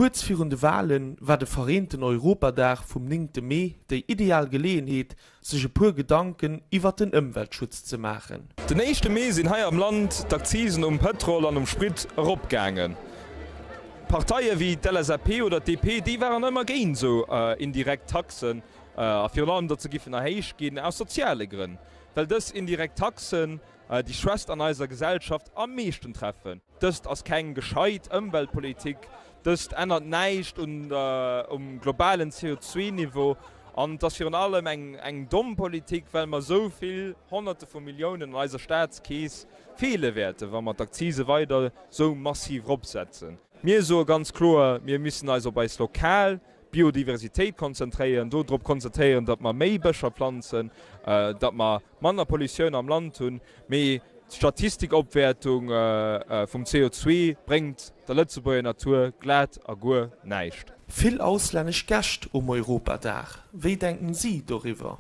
Kuerz virun de Walen war de vereenten Europadag vum néngte Mee déi ideal Geleeënheet, sech e puer Gedanken iwwert den Ëmweltschutz ze maachen. Den éischte Mee sinn hei am Land d'Akzisen um Pëtrol an um Sprit eropgaangen. Parteie wéi d'LSAP oder d'DP, déi waren ëmmer géint esou indirekt Taxen a virun allem, datt se giffen erhéicht ginn aus soziale Grënn, well dës indirekt Taxen déi Schwächst an eiser Gesellschaft am meeschten treffen. Dëst ass keng gescheit Ëmweltpolitik, dëst ännert näischt un um globalen CO2-Niveau an et ass virun allem eng eng domm Politik, well mer esou vill Honnerte vu Milliounen an eiser Staatskeess feele wäerten, wa mer d'Akzise weider esou massiv eropsetzen. Mir soe ganz kloer, mir müssen eis op eis lokal Biodiversitéit konzentréieren, do drop konzentréieren, datt mer méi Bëscher planzen, datt mer manner Pollutioun am Land hunn, mee d'Statistikopwäertung vum CO2 bréngt der Lëtzebuerger Natur glat a guer näischt. Vill auslännesch Gäscht um Europadag, wéi denken si doriwwer?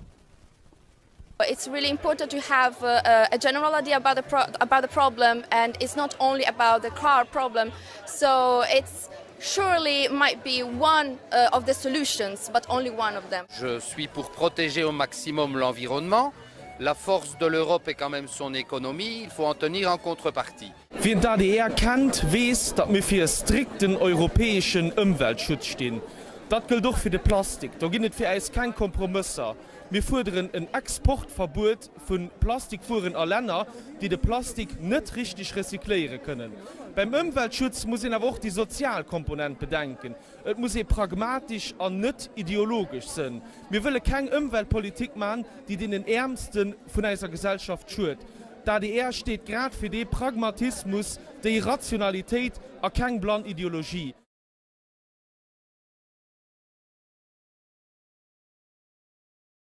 It's really important to have a general idea about the pro about the problem and it's not only about the car problem. So it's surely might be one uh, of the solutions, but only one of them. Je suis pour protéger au maximum l'environnement. La force de l'Europe est quand même son économie, il faut en tenir en contrepartie. Wien d'ADR kennt, weess, datt mir fir e strikten europäeschen Ëmweltschutz stinn. Dat gëllt och fir de Plastik. Do ginn et fir äis keng Kompromësser. Mir fuerderen en Exportverbuet vu Plastikwueren a Länner, déi de Plastik net richteg recycléiere kënnen. Beim Ëmweltschutz muss een awer och déi sozial Komponent bedenken. Et muss ee pragmatisch an net ideologesch sënn. Mir wëlle keng Ëmweltpolitik man, déi deenen Äermste vun äiser Gesellschaft schued. D'adr steet grad fir dee Pragmatismus, déi Rationalitéit a keng blann Ideologie.